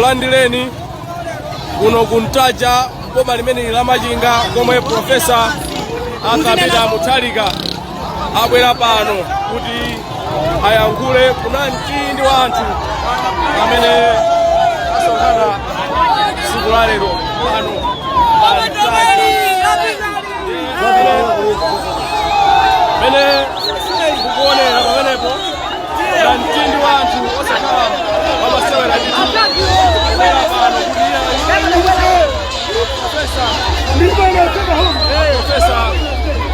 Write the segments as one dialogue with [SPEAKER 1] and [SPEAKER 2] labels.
[SPEAKER 1] Tikulandireni kuno ku Ntaja, mboma limeneli la Machinga, komwe Profesa Arthur Peter Mutharika abwera pano kuti ayankhule. Kuna mtindi wa anthu amene asonkhana tsiku la lero pano pa Ntaja. Mene mukuonera pamenepo, na mtindi wa anthu osakhala wamasewera ndithu kubwera pano kuti Profesa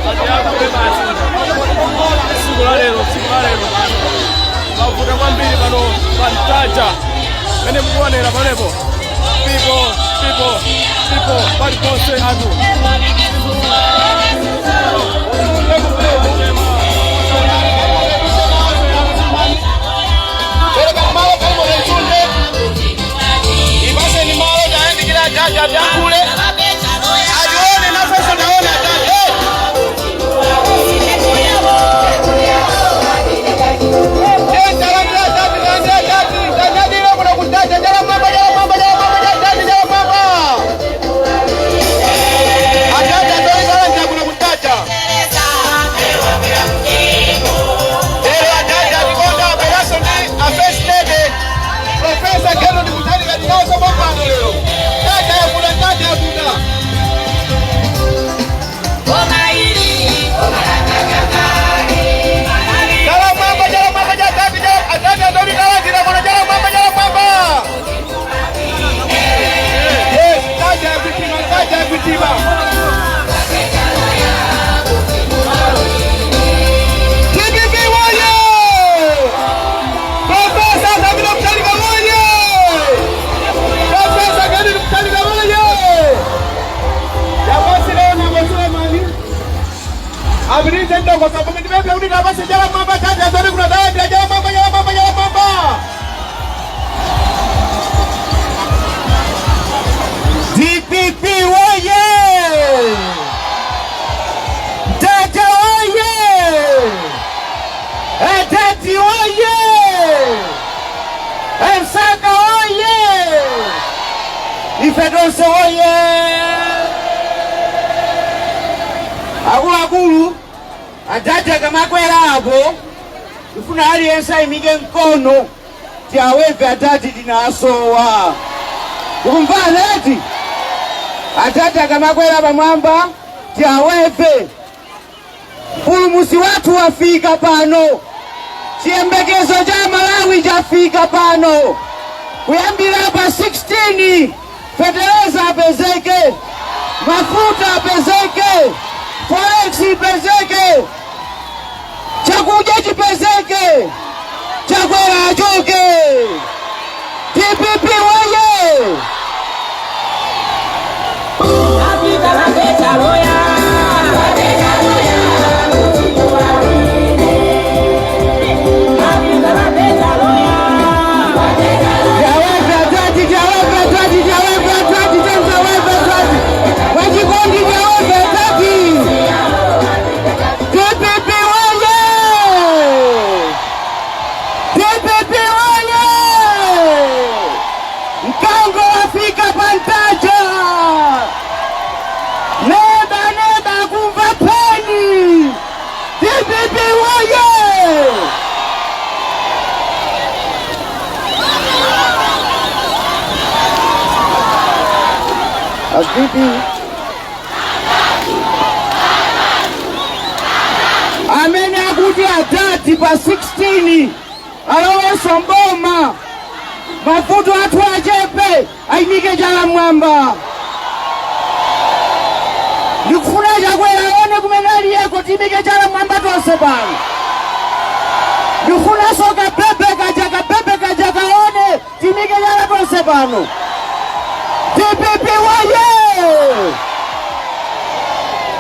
[SPEAKER 1] atiyankhule basi tsiku la lero. Tsiku la lero pano mavuta kwambiri pano pa Ntaja. Mene mukuonera pamenepo, people, people, people, paliponse anthu.
[SPEAKER 2] Pereka malo kalimo mtunde. Ipaseni malo tayandikira jaji atiyankhule. Atione nafeso taone ajaji. Eh, talandira jaji, talandira jaji, tanyadira kuno kutaja, chala mwamba, chala mwamba, chala mwamba, chala jaji, chala mwamba. Ajaji atolikalandira kuno kutaja. Lero ajaji atikonda abweraso ndi a First Lady Profesa Gertrude Mutharika ndinaso pompano lero. Taja yakuda, taja yakuda. Chala mwamba, chala mwamba, chala jaji, chala ajaji atolikalandira kuno, chala mwamba, chala mwamba. Yes, taja yakutima, taja yakutima. DPP woye! Profesa Arthur Mutharika woye! Profesa Gertrude Mutharika woye! Yapasi leo na Sulemani. Apitirize ndongo sababu ndipemphe kuti tapase chala mwamba taja zoti kuno talandira chala mwamba, chala mwamba, chala mwamba.
[SPEAKER 3] DPP woye! Ntaja woye! Eteti woye! Msaka woye! Ife tonse woye! Akuluakulu, ajaji akamakwera apo, ifuna aliyense ayimike mkono tiaweve atati tinasowa kumvana eti. Atati akamakwera pamwamba tiaweve. Mpulumutsi wathu wafika pano, chiyembekezo cha Malawi chafika pano. Kuyambira pa 16 fetereza apezeke, mafuta apezeke, forex ipezeke, chakudya chipezeke, Chakwera achoke. DPP woye! Jawebe atati, jawebe atati, jawebe atati, jawebe atati. Wachikondi, jawebe atati. DPP woye! DPP woye! Mkango wafika pantaja. Neba neba kumva peni. DPP woye! Avipi? Amene akuti atati pa 16 alowenso mboma, mavuto athu achepe, ayimike chala mwamba. Ndikufuna Chakwera aone kumene aliyeko, tiyimike chala mwamba tonse pano. Ndikufunanso kabebe kaja, kabebe kaja kaone, tiyimike chala tonse pano. DPP woye!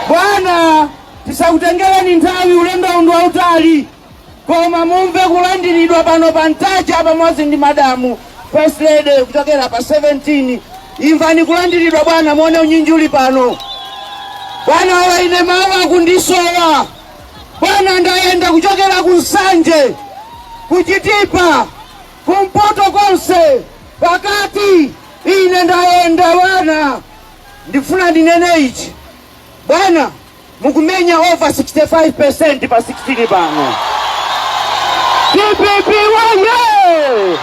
[SPEAKER 3] Bwana, tisakutengereni nthawi, ulendo undu wautali, koma mumve kulandiridwa pano pa Ntaja pamodzi ndi madamu First Lady kuchokera pa 17. Imvani kulandiridwa bwana, muone unyinji uli pano bwana. Ola ine mawu akundisowa bwana, ndayenda kuchokera ku Nsanje, ku Chitipa, kumpoto konse. Pakati ine ndayenda bwana, ndifuna ndinene ichi bwana, mukumenya over 65% pa 16 pano. DPP woye!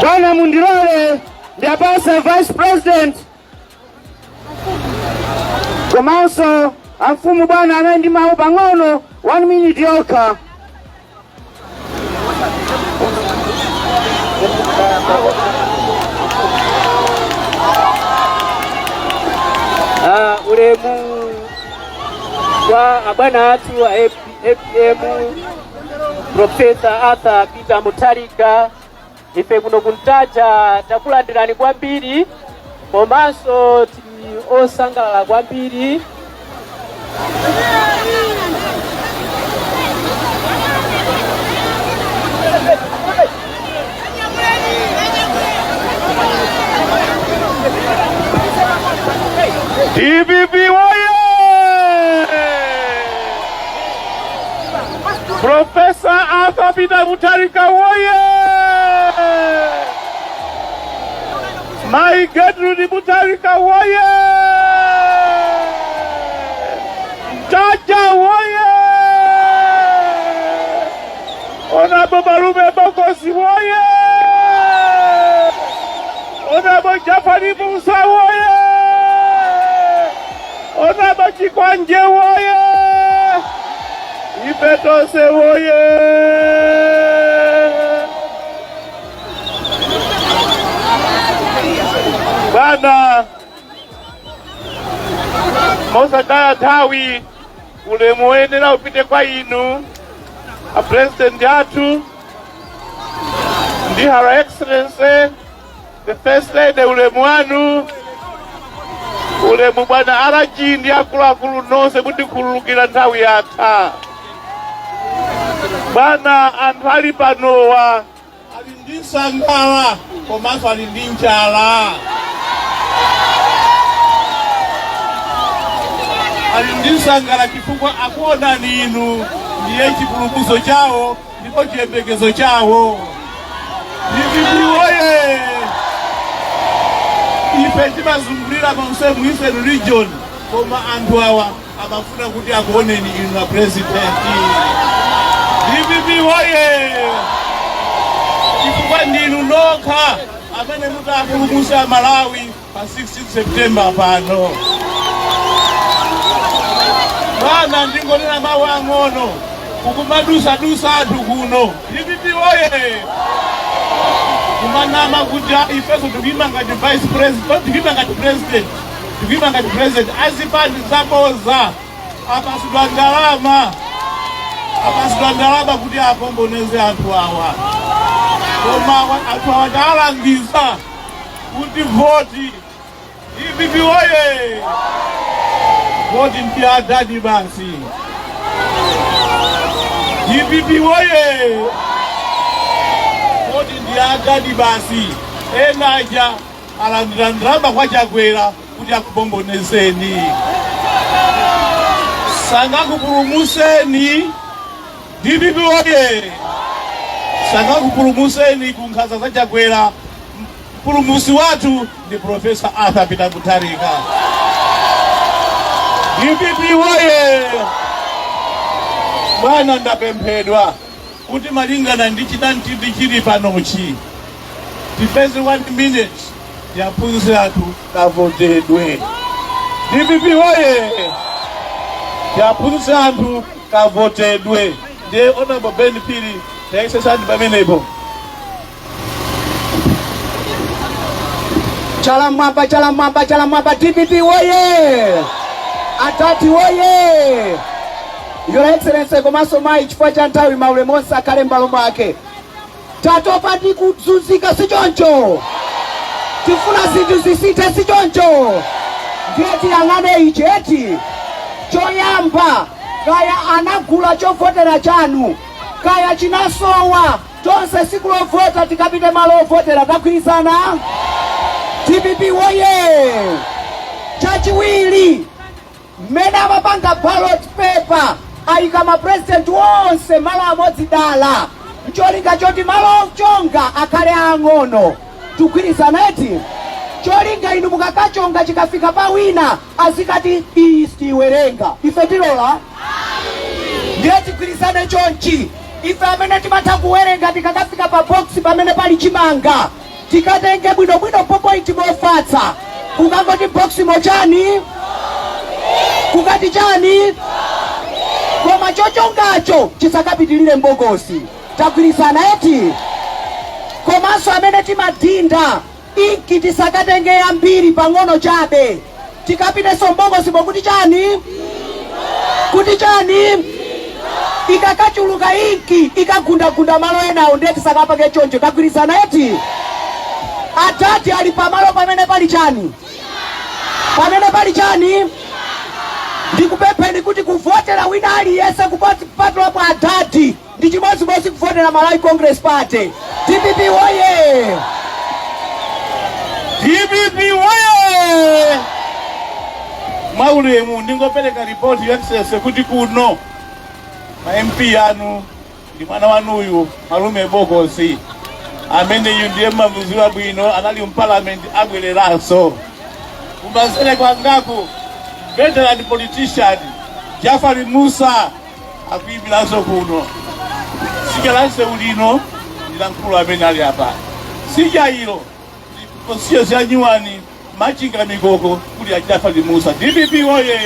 [SPEAKER 3] Bwana, mundilole ndiapase vice president komanso amfumu bwana anali ndi mawu pang'ono, 1 minute yokha.
[SPEAKER 4] Ulemu kwa abwana athu a APM, Professor Arthur Peter Mutharika, ife kuno kuntaja takulandirani kwambiri komanso tili osangalala kwambiri.
[SPEAKER 5] DPP woye! Professor Arthur Peter Mutharika woye! Mai Gertrude Mutharika woye! Chacha woye! Honorable Malume Bokosi woye! Honorable Jafari Musa woye! Honorable Chikwanje woye! Ife tonse woye! Bwana, mosataya nthawi, ulemu woyenera upite kwa inu a president athu ndi Her Excellency the First Lady, ulemu wanu, ulemu bwana RG ndi akuluakulu nonse, mundikhululukira, nthawi yatha. Bwana, anthu ali panowa ali ndi nsangala komanso ali ndi njala, ali ndi nsangala chifukwa akuonani inu ndiye chipulumutso chawo ndipo chiyembekezo chawo. DPP woye! Ife timazungulira monse mu Eastern Region, koma anthu awa amafuna kuti akuoneni inu na president. DPP woye! Chifukwa ndinu nokha amene mutapulumutsa Malawi pa 16 September pano. Bwana, ndingonena mawu ang'ono, kukumadusadusa anthu kuno, DPP woye, kumanama kuti ah, ifeso tikuyima ngati vice president, tikuyima ngati president, tikuyima ngati president. Azipani zaboza apasidwa ndalama, apasidwa ndalama kuti apomboneze anthu awa, koma anthu awa talangiza kuti voti, DPP woye, voti ndi adadi basi. DPP woye! Voti ndi adadi basi. Ena aja alandira ndalama kwa Chakwera kuti akubombonezeni, sangakupulumuseni. DPP woye! Sangakupulumuseni ku nkhanza za Chakwera. Mpulumusi wathu ndi Professor Arthur Peter Mutharika. DPP woye! Bwana, ndapemphedwa kuti malingana ndi chinamtindi chili panochi, tipeze 1 minute tiaphunzitse anthu kavotedwe. DPP woye! Tiaphunzitse anthu kavotedwe. Ndiye Honorable Ben Phiri, tayesesani pamenepo.
[SPEAKER 6] Chala mwamba, chala mwamba, chala mwamba! DPP woye! Atati woye! Your Excellency komanso mayi, chifukwa cha nthawi, maulemu onse akhale m'malo mwake. Tatopa ndi kuzunzika, si choncho? Tifuna zinthu zisinthe, si choncho? Ndiye tiyang'ane ichi eti. Choyamba, kaya anagula chovotera chanu, kaya chinasowa, tonse siku lovota tikapite malo ovotera. Tagwirizana? DPP woye! Chachiwiri, mmene amapanga ballot paper, ayika mapresident onse malo amodzi dala. Ncholinga choti malo ochonga akhale ang'ono. Tugwirizana eti? Cholinga inu mukakachonga, chikafika pa wina azikati iyi sitiwerenga. Ife tilola? Ndiye tigwirizane chonchi: ife amene timatha kuwerenga, tikakafika pa box pamene pali chimanga, tikatenge bwinobwino, popoint mofatsa. Kukangoti box mochani, kukati chani, koma chochongacho chisakapitilire mbokosi. Tagwirizana eti? Komanso amene timadinda inki, tisakatenge yambiri, pang'ono chabe. Tikapitenso mbokosi mokuti chani, kuti chani. Ikakachuluka inki ikagundagunda malo enawo, ndiye tisakapake choncho. Tagwirizana eti? Atati ali pamalo pamene pali chani, pamene pali chani. Ndikupempheni kuti kuvotera wina aliyense kupatulapo adati ndi chimodzimodzi kuvotera Malawi Congress Party. DPP woye!
[SPEAKER 5] DPP woye! Mwaulemu, ndingopereka ripoti ya Excellency kuti kuno ma MP anu ndi mwana wanuyu, Malume Bokosi, ameneyu ndiye mmamuziwa bwino, anali mparliament, abwereranso. Kumanzere kwangaku, veteran politician Jafari Musa akuyimiranso kuno. Tsidya la msewu lino ndi la mkulu amene ali apa, tsidya ilo ndi ya nyuwani Machinga Mikoko kuli a Jafari Musa. DPP woye!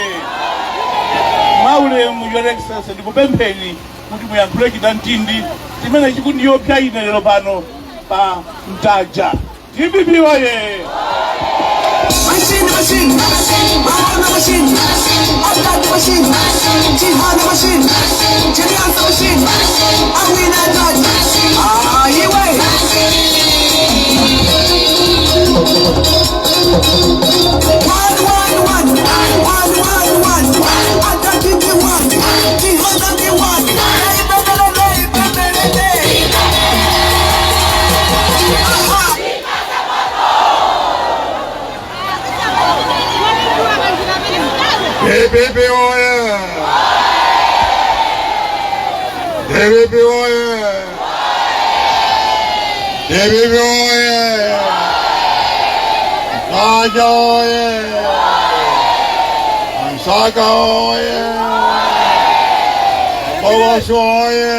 [SPEAKER 5] Mwaulemu, Your Excellency, ndikupempheni kuti muyankhule chinamtindi chimene chikundiyopsa ine lero pano pa Mtaja. DPP woye!
[SPEAKER 7] Machine, machine, Mahana machine, Adad machine, Chihana machine, Chirianza machine, Awina Dad, Ah, iwe. One, one, one, one, one, one, Adad the one, Chihana the one, Hey, baby, baby, baby, Aha.
[SPEAKER 8] DPP oye! DPP oye! DPP oye! Raja oye! Ansaka oye! Bogoso oye!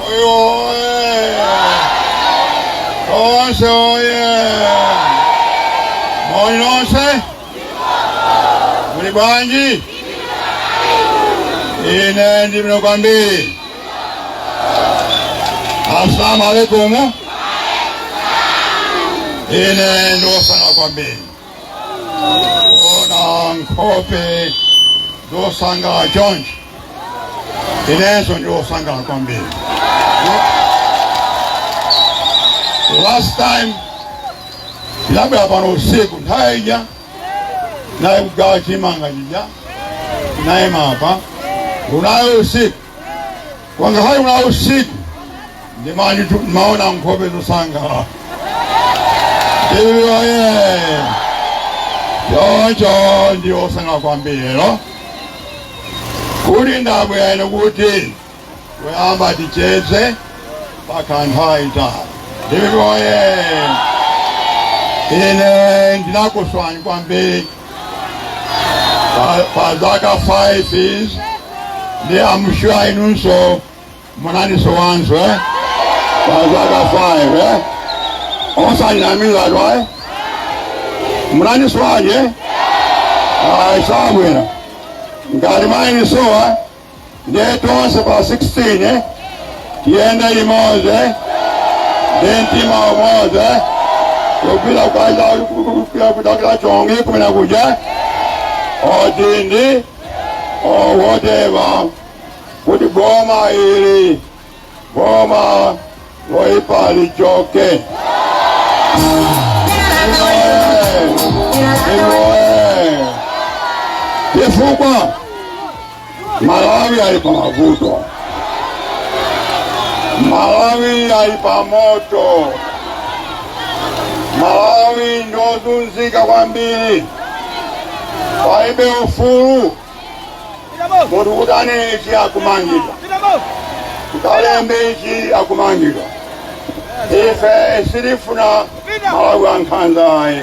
[SPEAKER 8] Oye oye! Tonse oye! Moni nonse! Muli bwanji? Ine ndili bwino kwambiri. Assalamu alaikum. Ine ndosanga kwambiri kuona nkhope zosangala chonchi. Inenso ndiosangala kwambiri. Last time ndinabwera pano usiku, nthawi ija naye kugawa chimanga chija, nayima apa unayo usiku kwanga hayi unayo usiku, ndimaona nkhope zosangala ndiyoye choncho. Ndiosangala kwambiri lero kuti ndabwera ine kuti kuyamba ticheze pakanthawi itali. Ndiyoye. Ine ndinakuswani kwambiri pa zaka 5 izi, ndi I'm sure inunso munandisowanso eh? Pa zaka 5 eh? Osalinamiza twae munandiswaje? Ayi, sabwino. Ngati mayinisowa, ndiye tonse pa 16 eh? Tiyende limodzi ndi mtima umodzi kupita kwaza kupita chongi kumene kuja odindi or whatever, kuti boma ili, boma loipa, lichoke. Imoe chifukwa Malawi ali pa mavuto, Malawi ali pa moto, Malawi ndozunzika kwambiri, palibe ufulu. Munthu kuti anene akumangidwa. Ukalembe ichi, akumangidwa. Ife sitifuna Malawi wankhanza ayi,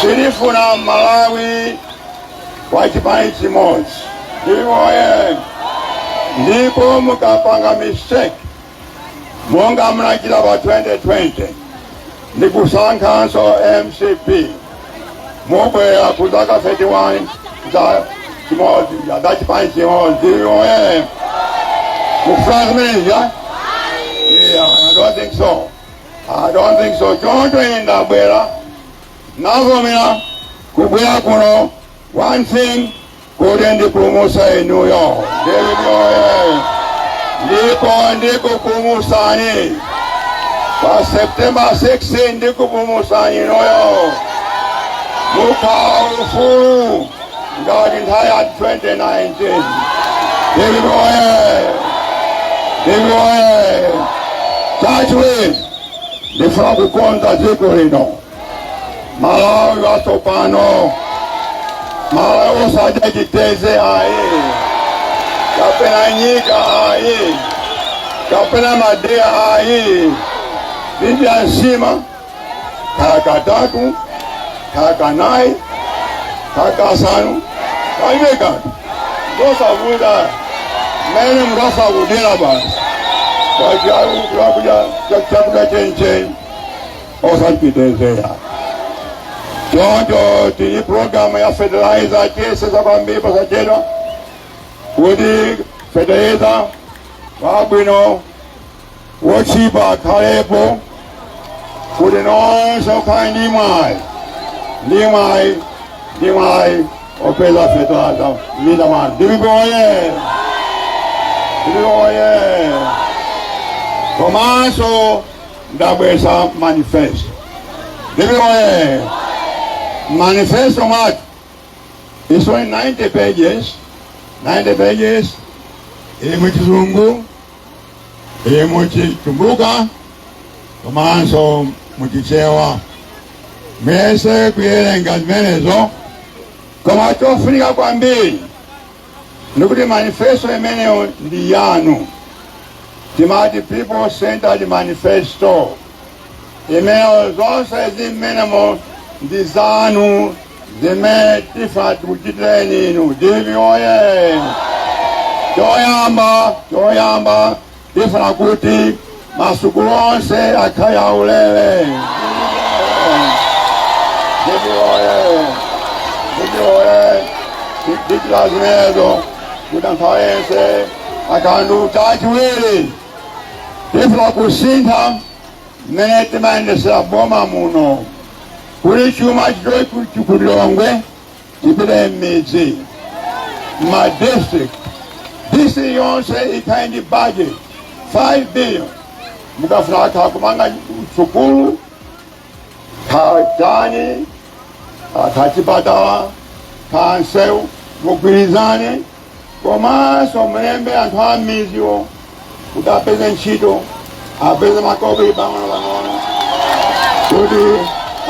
[SPEAKER 8] sitifuna Malawi wa chipani chimodzi. Ndiwoye ndipo mukapanga mistake monga munachita pa 2020 ndikusankhanso MCP, mubwera ku zaka 31 za chimodzi, za chipani chimodzi. Ndiwoye, mukufuna zimenezi? Yeah, I don't think so. I don't think so. Choncho ine ndabwera, navomera kubwera kuno, one thing, kuti ndipulumutse inuyo. Ndivyoye ndipo ndikupulumusani pa September 16. Ndikupulumusani inuyo, mukhala ufulu ngati nthawi ya 2019. Ndivyoye, ndivyoye. Chachiwiri, ndifuna kukonza dziko lino, Malawi watsopano, Malawi osadya chitedze ayi, kapena nyika ayi, kapena madeya ayi. Tidya nsima kaya katatu, kaya kanayi, kaya kasanu, kalibe kanthu, ndosavuta mmene munthu akudyera basi, kudya chakudya chenicheni, osachitezera. Choncho tili program ya fertilizer, tiyesesa kwambiri posachedwa kuti fertilizer wabwino wochipa akhalepo, kuti nonse ukhale ndi mwayi, ndi mwayi, ndi mwayi opeza fertilizer m'minda mwanu. Ndilipoye, ndilipoye. Komanso ndabwesa manifesto. Ndilipoye, manifesto mwathu is only 90 pages, 90 pages, ili muchizungu, ili muchitumbuka, komanso muchichewa. Muyese kuyerenga zimenezo. Koma chofunika kwambiri ndikuti manifesto imeneyo ndi yanu. Timati people centered manifesto. Imeneyo zonse zimenemo ndi zanu, zimene tifuna tikuchitireni inu. Ndivyoye, choyamba, choyamba tifuna kuti masukulu onse akhale aulere. Ndivyoye, ndivyoye. Tichita zimenezo kuti anthu ayense akhandu. Chachiwiri, tifuna kusintha mmene timayendesera boma muno, kuti chuma chichoke ku Lilongwe chipite m'midzi, ma district. District yonse ikhale ndi budget 5 billion. Mukafuna kha kumanga sukulu, kha chani, kha chipatala, kha nsewu, mugwirizane, komanso mulembe anthu a m'midziwo kuti apeze ntchito, apeze makopi pang'ono pang'ono kuti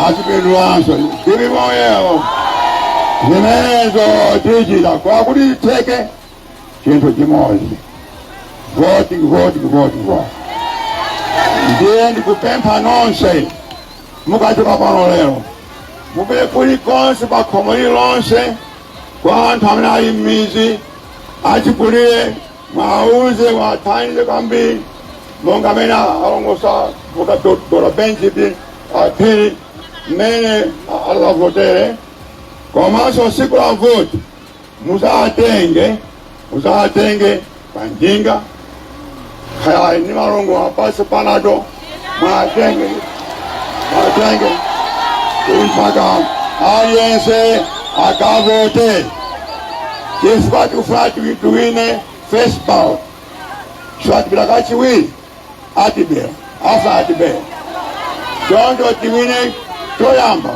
[SPEAKER 8] azipindulanso. Tili moyewo, zimenezo tichita. Kwakuti titheke, chinthu chimodzi: voting, voting, voting, vote. Ndiye ndikupempha nonse, mukachoka pano lero, mupite kulikonse, pa khomo lililonse, kwa anthu amene ali m'midzi, achikulire, mwauze, mwathandize kwambiri, monga amene alongosa mukadola benchi Phiri mmene alavotere. Komanso tsiku la voti muzatenge, muzatenge panjinga, kaya ni malungo, apase Panado, mwatenge, mwatenge mpaka aliyense akavote, chifukwa tikufuna tiwine first ballot. Swatipita kachiwiri atibera, afa atibera. Choncho tiwine choyamba,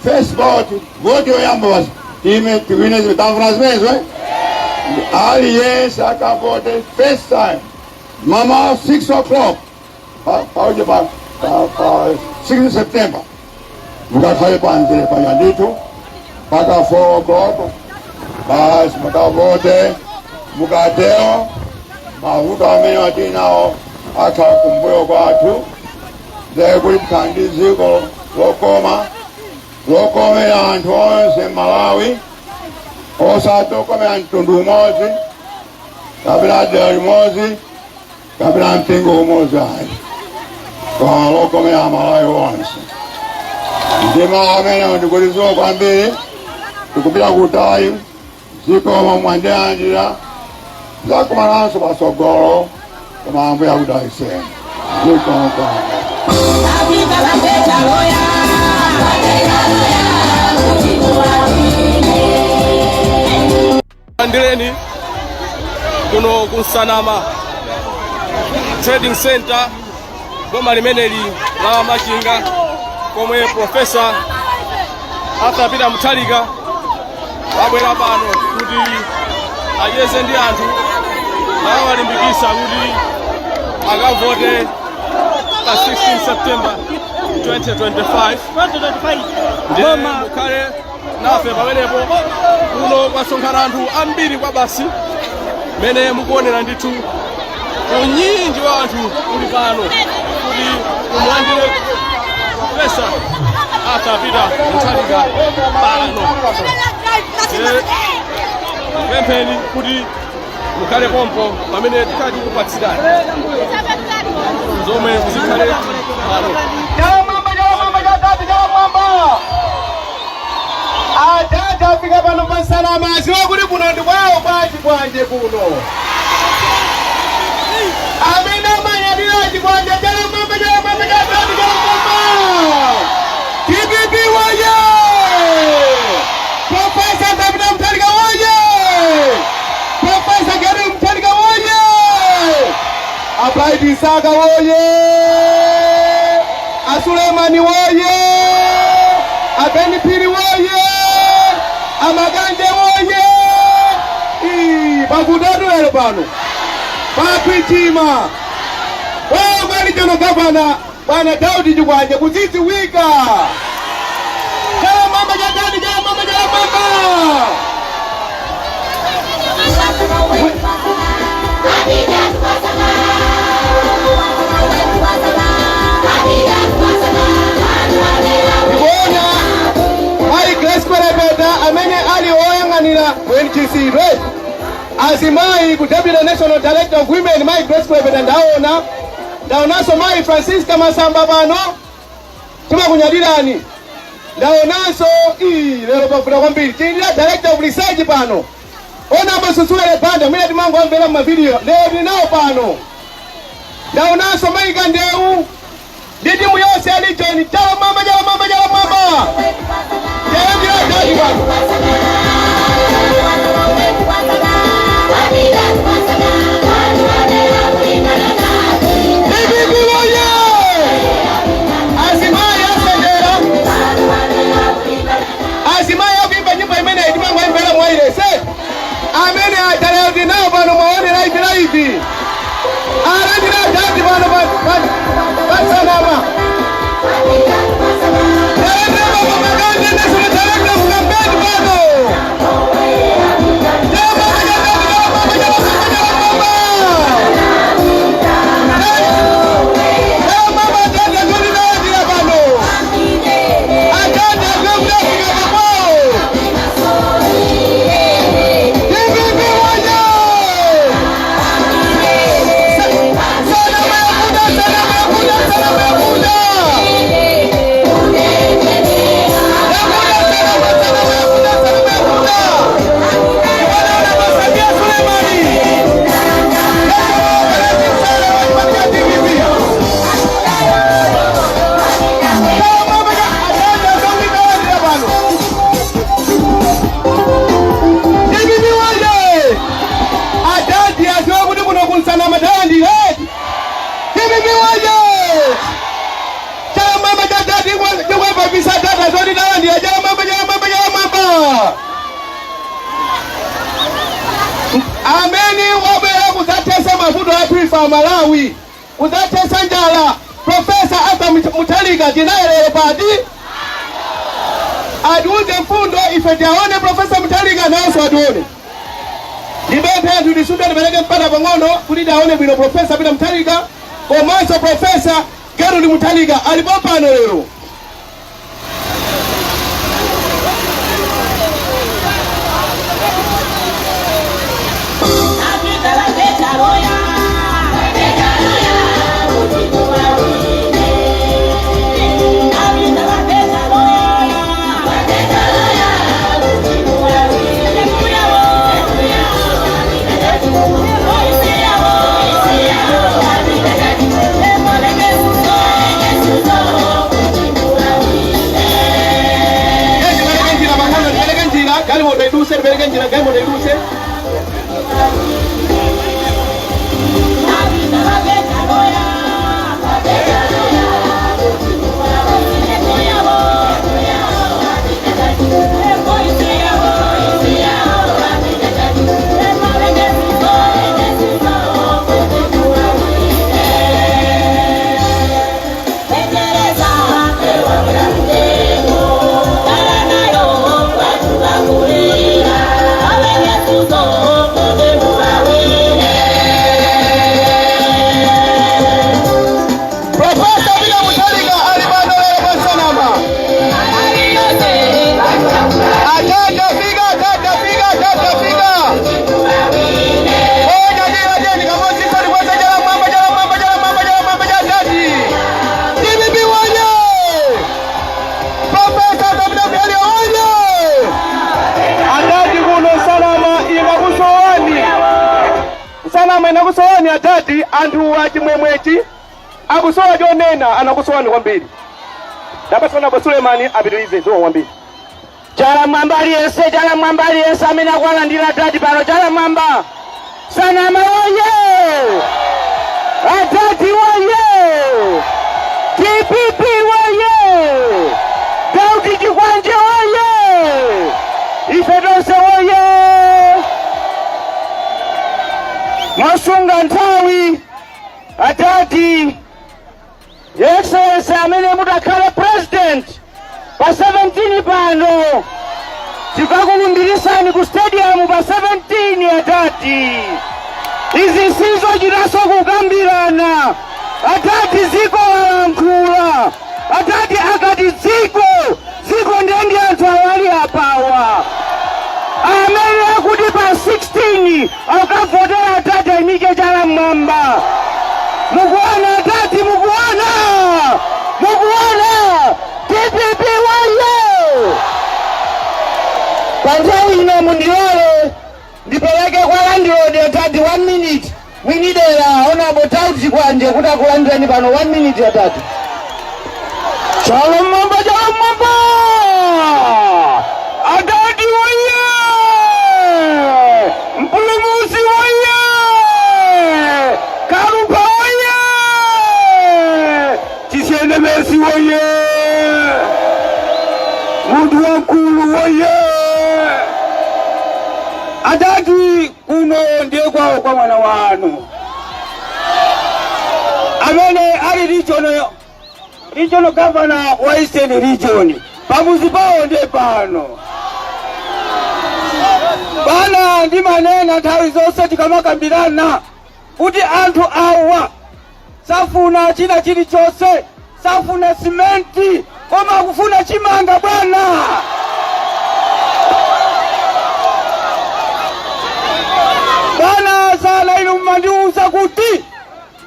[SPEAKER 8] first vote, voti yoyamba basi, time tiwine. Tamvuna zimenezo, eh? Aliyense akavote first time mama 6 o'clock pauje pa 6 September, mukakhale panzire paja ndithu mpaka 4 o'clock basi, mukavote. Mukatero Mavuto amene tili nawo akhala kumbuyo kwathu, ndekuti tikhale ndi dziko lokoma, lokomera anthu onse Malawi, osati okomera mtundu umodzi kapena dera limodzi kapena mpingo umodzi ayi, koma lokomera Malawi onse. Ndima amene ndikuti zikomo kwambiri, tikupita kutali. Zikomo mwandilandira, zakumananso patsogolo, koma Ambuye akudalitseni. Zikomo kwambiri.
[SPEAKER 1] Landireni kuno ku Nsanama Trading Center, boma limeneli la Machinga, komwe Profesa Arthur Peter Mutharika wabwera pano kuti acheze ndi anthu, awalimbikitsa kuti akavote pa 16 September 2025. Ndiye mukhale nafe pamenepo. Kuno kwasonkhana anthu ambiri kwa basi, mene mukuonera ndithu unyinji wa anthu uli pano kuti umulandire Profesa Arthur Peter Mutharika pano. Pempheni kuti mukhale pompo pamene tikhale tikupatsirani zomwe zikhale pano.
[SPEAKER 2] Chalamwamba, chalamwamba, chatatu, chalamwamba. Adadi afika pano pa Nsanama, aziwa kuti kuno ndi kwawo kwa Chikwanje kuno. Amene amanyadira Chikwanje, chalamwamba, chalamwamba, chatatu, chalamwamba. DPP woye! Profesa Peter Mutharika woye! Profesa Gertrude Mutharika woye! A Bright Msaka woye! Asulemani woye! A Ben Phiri woye! Amakanje woye! Ii, pakutatu lero pano pakhwichima kwawo kwali chono gavana bwana Daudi Chikwanje kuzidziwika. Chalamwamba, chatani, chalamwamba, chalamwamba. Ndikuona mayi Grace Kwelepeta amene ali woyang'anira ku NGC Red azimayi ku Deputy National Director of Women, mayi Grace Kwelepeta ndaona. Ndaonanso mayi Francisca Masamba pano, timakunyadirani. Ndaonanso ii, lero pavuta kwambiri, tili ndi director of research pano, ona amasusule banda mwina timangomvera mumavidiyo, lero tili nawo pano. Ndaonanso mayi Kandeu ndi timu yonse ya region. Chalamwamba, chalamwamba, chalamwamba, chalandira dadi pano. DPP woye! Azimayi asendera, azimayi akuimba nyimbo imene timangoimvera mwailese, amene atalero tinawo pano, mwaone live live, alandira dadi pano pa Nsanama. Talandira baba Makande, national director of campaign pano. Chalamwamba, chatatu, chalamwamba, chalamwamba, chalamwamba. Chalamwamba, tata zoti talandira pano. Atata zoti afika pakwawo. DPP woye! Nsanama yakuda, Nsanama yakuda, Nsanama yakuda. Yakuda Nsanama, Nsanama yakuda, Nsanama yakuda. Ibana Masamia Sulemani. National Organizing Center wa chipani cha DPP. Chalamwamba, atata zoti talandira pano. DPP woye! Adadi aziwe kuti kuno ku Nsanama talandira. DPP woye! Chalamwamba cha dadi chikwapapisa data zoti talandira. Chalamwamba, chalamwamba, chalamwamba. Amene wabwera kudzathesa mavuto athu ife Amalawi, kudzathesa njala, Profesa Arthur Mutharika, tinaye lero pati atiuze mfundo ife tiaone Profesa Mutharika, nawonso atione. Ndipemphe anthu tisunthe, tipereke mpata pang'ono kuti tiaone bwino Professor Peter Mutharika komanso Professor Gertrude Mutharika alipo pano lero. Tipereke njira pang'ono, tipereke njira, galimoto iduse, tipereke njira, galimoto iduse. Professor Peter Mutharika ali pano lero pa Nsanama. Atata fika, atata fika, atata fika. Oja dira jeni kamosi sori kwesa chala mwamba, chala mwamba, chala mwamba, chala mwamba, chala tati. DPP woye! Professor Peter Mutharika woye! Atati kuno Nsanama inakusowani. Nsanama inakusowani atati, anthu achimwemwechi akusowa chonena, anakusowani kwambiri. Ndapasana kwa Sulemani apitirize zikomo kwambiri.
[SPEAKER 3] Chala mwamba aliyense, chala mwamba aliyense amene akuwalandira atati pano, chala mwamba. Nsanama woye! Atati woye! DPP woye! Daudi Chikwanje woye! Ife tonse woye! Mwasunga nthawi atati Excellency amene mutakhale president pa 17 pano, tikakulumbirisani ku stadium pa 17 atati. Izi sizochitanso kukambirana atati, dziko lalankhula atati. Akati dziko, dziko ndiye anthu awali apawa amene akuti pa 16 akavotera atati ayimike chala mmwamba. Mukuona atati, mukuona, mukuona. DPP woye! Pa nthawi ino mundilole ndipereke kwa landlord atati 1 minute, mwinidera Honorable Daud Chikwanje kuti akulandireni pano 1 minute atati.
[SPEAKER 8] Chala mwamba, chala mwamba, adadi woye! Mpulumusi woye! Karupa woye! Chishenemesi woye! Munthu wankulu woye! Adadi, kuno ndiye kwawo kwa mwana wanu amene ali regional governor wa Eastern Region. Pamuzi pawo ndiye pano. Bana, ndimanena nthawi zonse tikamakambirana kuti anthu awa safuna china chilichonse, safuna simenti koma akufuna chimanga. Bwana, bwana sala, inu mmandiuza kuti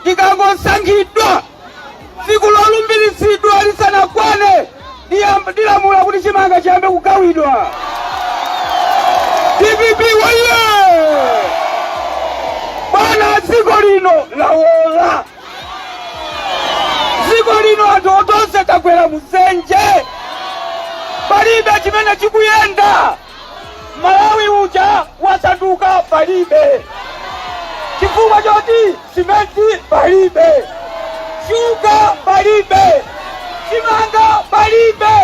[SPEAKER 8] ndikangosankhidwa, tsiku lolumbiritsidwa lisanakwane, ndilamula kuti chimanga chiyambe kugawidwa. DPP woye! Bwana, dziko lino lawola. Dziko lino anthu tonse tagwera muzenje, palibe chimene chikuyenda. Malawi uja wasanduka palibe chifukwa choti simenti palibe, shuga palibe, chimanga palibe,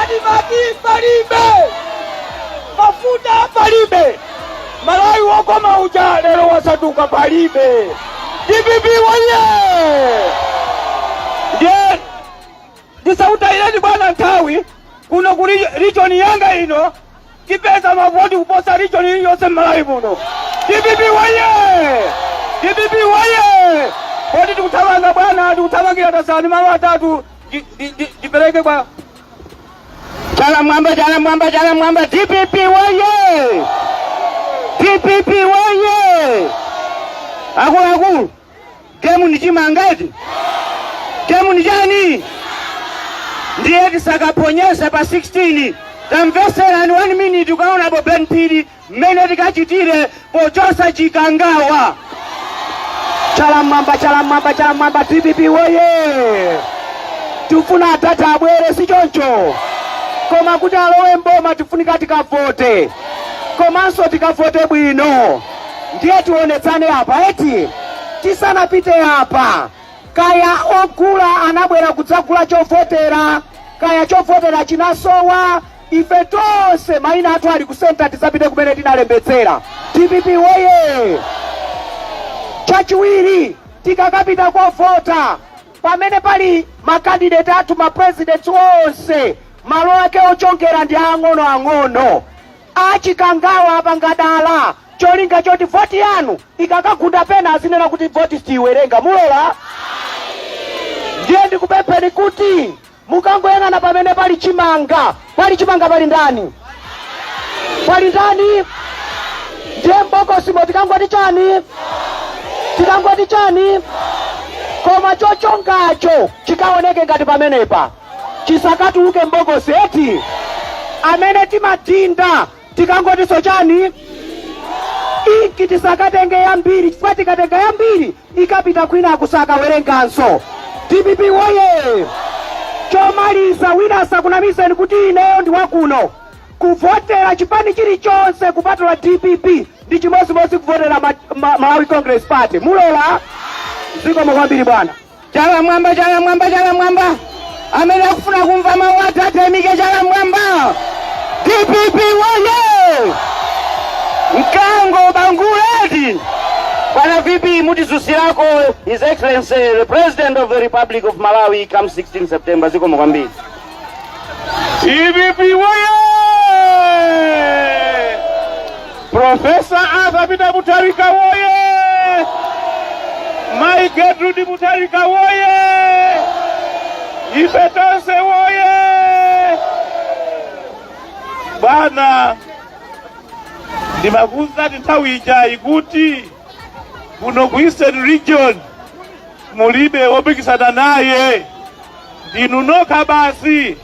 [SPEAKER 8] ADMARC palibe, mafuta palibe. Malawi wokoma uja lero wasanduka palibe. DPP woye! Ndiye ndisautayireni bwana nthawi. Kuno kuli region yanga ino, tipeza mavoti kuposa region iliyonse m'Malawi muno.
[SPEAKER 3] DPP woye! DPP woye! Kodi tikuthamanga bwana, tikuthamangira tasani malo atatu ndipereke kwa chala mwamba, chala mwamba, chala mwamba. DPP woye! DPP woye! Akuluakulu, game ni chimangati, game ni chani? Ndiye tisakaponyeze pa 16. Tamveserani 1 minute ukaonapo Ben Phiri mmene tikachitire pochosa Chikangawa.
[SPEAKER 6] Chala mwamba, chala mwamba, chala mwamba. DPP woye! Tifuna atati abwere, si choncho? Koma kuti alowe mboma tifunika tikavote, komanso tikavote bwino. Ndiye tionetsane apa eti, tisanapite apa, kaya ogula anabwera kudzagula chovotera, kaya chovotera chinasowa, ife tonse mayina athu ali ku center, tisapite kumene tinalembetsera. DPP woye! Chachiwiri, tikakapita kovota, pamene pali ma candidate athu, ma presidents onse, malo ake ochongera ndi ang'onoang'ono. Achikangawa apangadala cholinga choti voti yanu ikakagunda pena azinena kuti voti sitiyiwerenga. Mulola? Ndiye ndikupempheni kuti mukangoyang'ana pamene pali chimanga, pali chimanga, pali ndani? Pali ndani? Ndiye mbokosimo tikangoti chani? Tikangoti chani? Koma chochongacho chikaoneke ngati pamenepa, chisakatuluke mbokosi eti. Amene timadinda tikangotiso chani? Inki tisakatenge yambiri, chifukwa tikatenga yambiri ikapita kwina akusakawerenganso. DPP woye! Chomaliza, wina asakunamizeni kuti ineyo ndi wakuno. Kuvotera chipani chilichonse kupatula DPP ndi chimodzimodzi kuvotera Malawi Congress Party. Mulola? Zikomo kwambiri bwana.
[SPEAKER 3] Chala mwamba, chala mwamba, chala mwamba. Amene akufuna kumva mawu atate ayimike chala mwamba. DPP woye! Mkango banguleti. Bwana VP, mutizusirako His Excellency the President of the Republic of Malawi come 16 September. Zikomo kwambiri.
[SPEAKER 5] DPP woye! Professor Arthur Peter Mutharika woye! Mai Gertrude Mutharika woye! Ife tonse woye! Bwana, ndimakuwuzani nthawi ijayi kuti kuno ku Eastern Region mulibe wopikisana naye, ndinu nokha basi.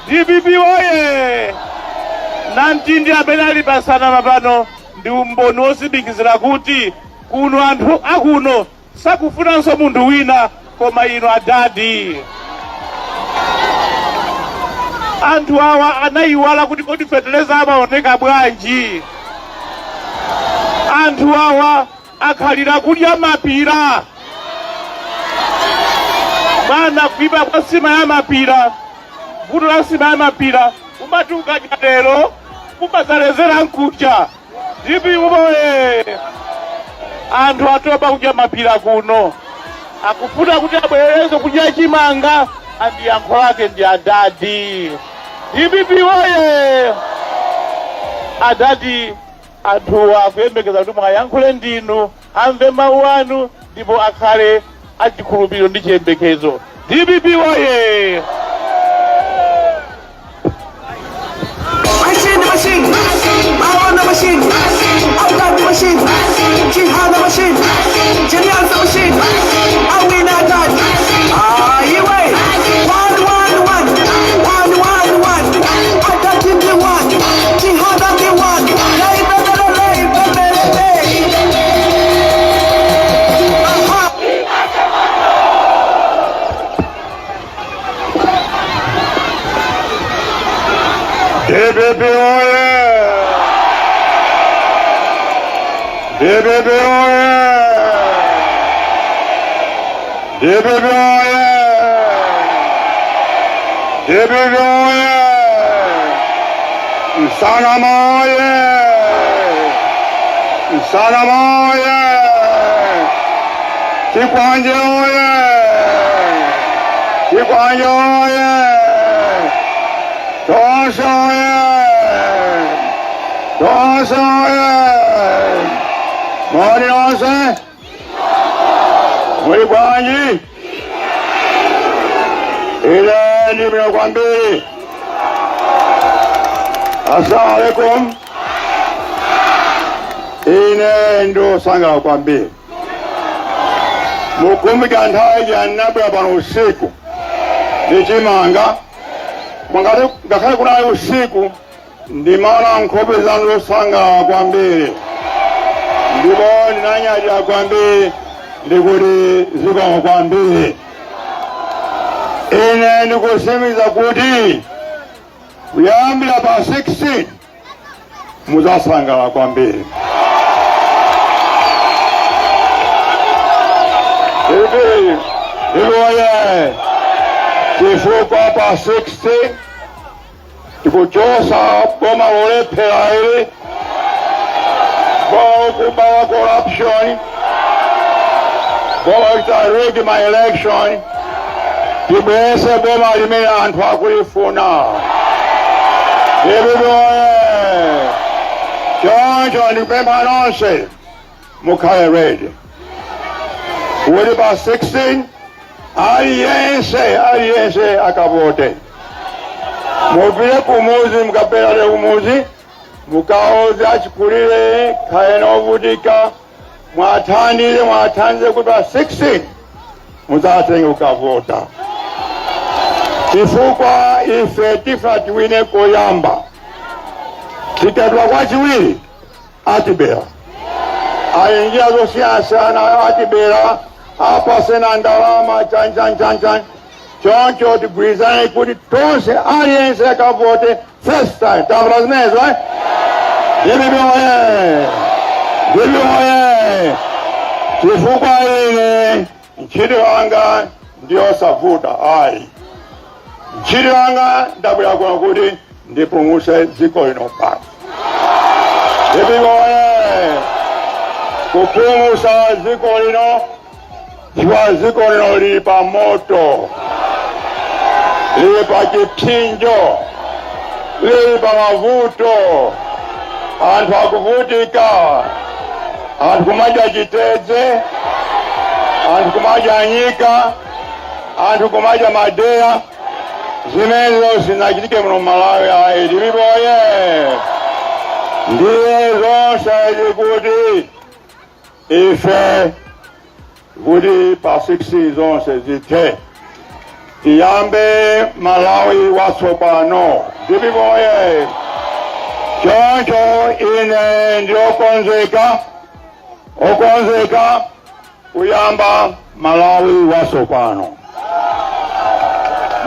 [SPEAKER 5] DPP woye! Namtindi amene ali pasanama pano ndi umboni wotsimikizira kuti kuno anthu akuno sakufunanso munthu wina koma inu adadi. Anthu awa anayiwala kuti kodi feteleza amaoneka bwanji. Anthu awa akhalira kudya mapira. Bwana, kuipa kwa nsima ya mapira, vuto la nsima ya mapira, umati ukadya lero umadzalezera nkucha. DPP woye! Anthu atopa kudya mapira kuno, akufuna kuti abwererenso kudya chimanga, andi yankho lake ndi adadi. DPP woye! Adadi, anthu akuyembekeza kuti mwayankhule ndinu, amve mawu anu ndipo akhale achikhulupiriro ndi chiyembekezo. DPP woye!
[SPEAKER 7] Machine, machine, Mawana machine, Adadi machine, Chihana machine, Jenianza machine, Awina Adadi. Ah, iwe, one, one, one, one, one, one, Adadi ndi one, Chihana ndi one, Lei, bebe, lei, bebe, lei. Aha.
[SPEAKER 8] DPP oye! DPP oye! DPP oye! DPP oye! Nsanama oye! Nsanama oye! Chikwanje oye! Chikwanje oye! Tonse oye! Tonse oye! Moni nonse. Muli bwanji? Ine ndili bwino kwambiri. Assalamu alaikum. Ine ndosangalala kwambiri. Mukumbukira nthawi ija ndinabwera pano usiku ndi chimanga mwangati ngakhale kunali usiku ndimaona nkhope zanu zosangalala kwambiri ndipo ndinanyadira kwambiri ndikuti zikomo kwambiri. Ine ndikutsimikiza kuti kuyambira pa 16 mudzasangalala kwambiri. DPP oye! Chifukwa pa 16 tikuchosa boma lolephera ili, boma lokuba la corruption, boma lochita rig ma election, tibwerese boma limene anthu akulifuna. DPP oye! Choncho ndikupempha nonse mukhale ready kuti pa 16 aliyense aliyense akavote. Mupite kumuzi, mukapere kumuzi, mukauze achikulire kaya ovutika, mwathandize mwathandize kuti pa 16 mudzatenge kukavota, chifukwa ife tifuna tiwine koyamba. Tikatula kwachiwiri atibera, ali njira zosiyanasiyana atibera, apasena ndalama chanchanchanchan. Choncho tigwirizane kuti tonse aliyense akavote first time. Tamva zimenezo, eh? DPP oye! DPP oye! Chifukwa ine ntchito yanga ndiyosavuta ayi. Ntchito yanga ndabwera kuno kuti ndipulumutse dziko lino basi. DPP oye! Kupulumutsa dziko lino, chifukwa dziko lino lili pa moto, lili pa chipsinjo, lili pa mavuto, anthu akuvutika, anthu kumadya chitedze, anthu kumadya nyika, anthu kumadya madeya. Zimenezo sizinachitike muno Malawi ayi. DPP oye! Ndiye zonse zikuti ife kuti pa 16 zonse zithe, tiyambe Malawi watsopano. DPP oye! Choncho ine ndiokonzeka okonzeka kuyamba Malawi watsopano,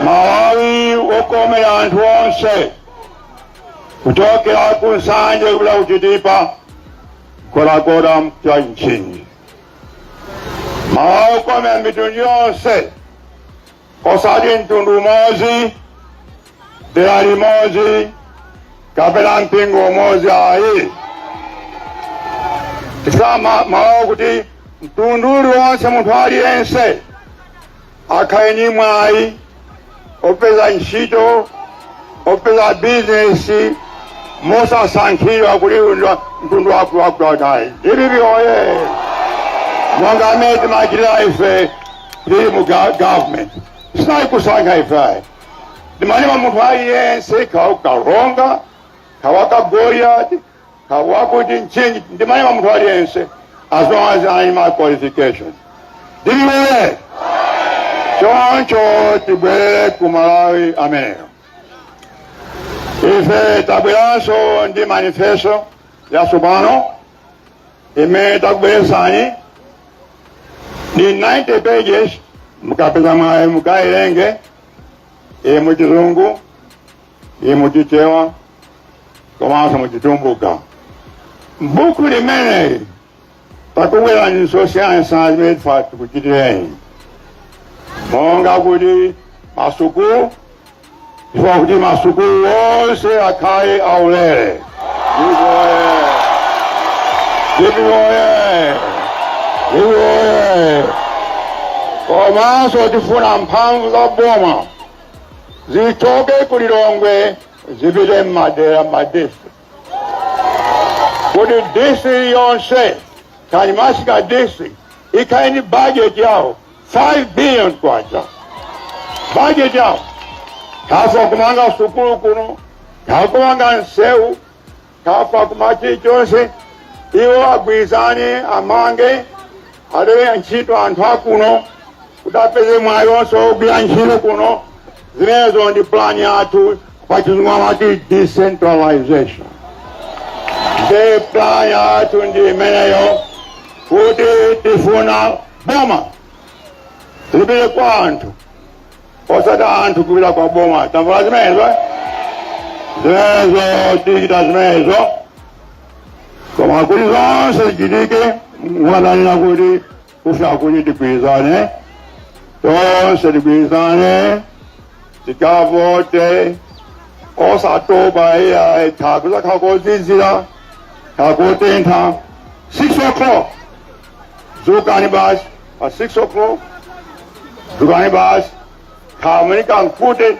[SPEAKER 8] Malawi wokomera anthu onse, kuchokera ku Nsanje kupita ku Chitipa, Nkhotakota cha Mchinji. Malawi wokomera mitundu yonse, osati mtundu umodzi, dera limodzi kapena mpingo umodzi ayi. Tifuna Malawi kuti mtundu uliwonse, munthu aliyense akhale ndi mwayi opeza ntchito, opeza bizinesi, mosasankhidwa kuti mtundu wakuti ayi. DPP oye! Monga amene timachitira ife tili mu government, sinali kusankha ife ayi. Timalemba munthu aliyense, kaya wa ku Karonga, kaya wa ku Goliati, kaya wakuti Mchinji, ndimalemba munthu aliyense as long as ali ma qualification. DPP oye! Choncho tibwerere ku Malawi ameneyo. Ife tabweranso ndi manifesto yatsopano imene takubweretsani ndi 90 pages. Mukapeza mwayi mukailenge, ili muchizungu, ili muchichewa komanso muchitumbuka. M'buku limeneli takubwerani zosiyanasiyana zimene tifa tikuchitireni, monga kuti masukulu, chifukwa kuti masukulu wonse akhale aulere. DPP oye! DPP oye! DPP oye! Komanso tifuna mphamvu za boma zichoke ku Lilongwe zipite mmadera, madistrict, kuti district yonse Kani Machinga district ikhale ndi budget yawo, 5 billion kwacha budget yawo, kafa kumanga sukulu kuno, kakumanga nsewu, kafa kuma chilichonse. Iwo agwirizane, amange, alebe ntchito anthu akuno kuti apeze mwayi wonse ogwira ntchito kuno. Zimenezo ndi plan yathu. Pachizungu amati decentralization. Ndi plan yathu ndi imeneyo, kuti tifuna boma lipite kwa anthu, osati anthu kupita kwa boma. Tamvala zimenezo? Zimenezo tichita zimenezo. Koma kuti zonse zichitike, mwadanena kuti kufika kuti tigwirizane tonse, tigwirizane, tikavote osatopa. Iya, kuzakhala kozizira, kakutentha. 6 o'clock dzukani basi, pa 6 o'clock dzukani basi. Kamene kankute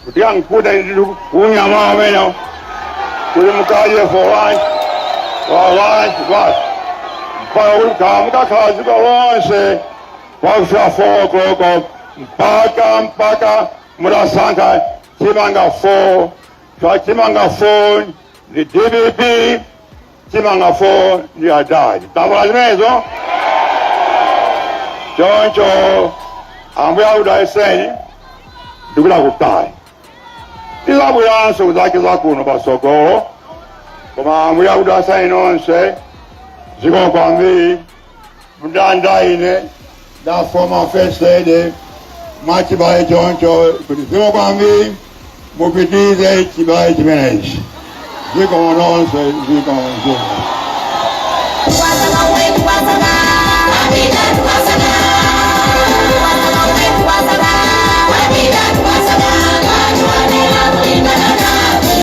[SPEAKER 8] kuti kankute unyama amene kuti mukadye for lunch basi, mpaka kuti kamukakhala dziko lonse kwakufika 4 o'clock, mpaka mutasankha chimanga 4. Chimanga 4 ndi DPP, chimanga 4 ndi adadi. Tamvala zimenezo? Choncho Ambuye akudalitseni. Ndikuti kutali tizabweranso kudzacheza kuno pasogolo, koma Ambuye akudalitseni nonse. Zikomo kwambiri. Mndanda ine da former first lady mwachibale choncho kuti zikomo kwambiri, mupitize chibale chimenechi. Zikomo nonse, zikomo, zikomo.
[SPEAKER 9] Wasaka wetu wasaka, Amina wasaka. Wasaka wetu wasaka, Amina.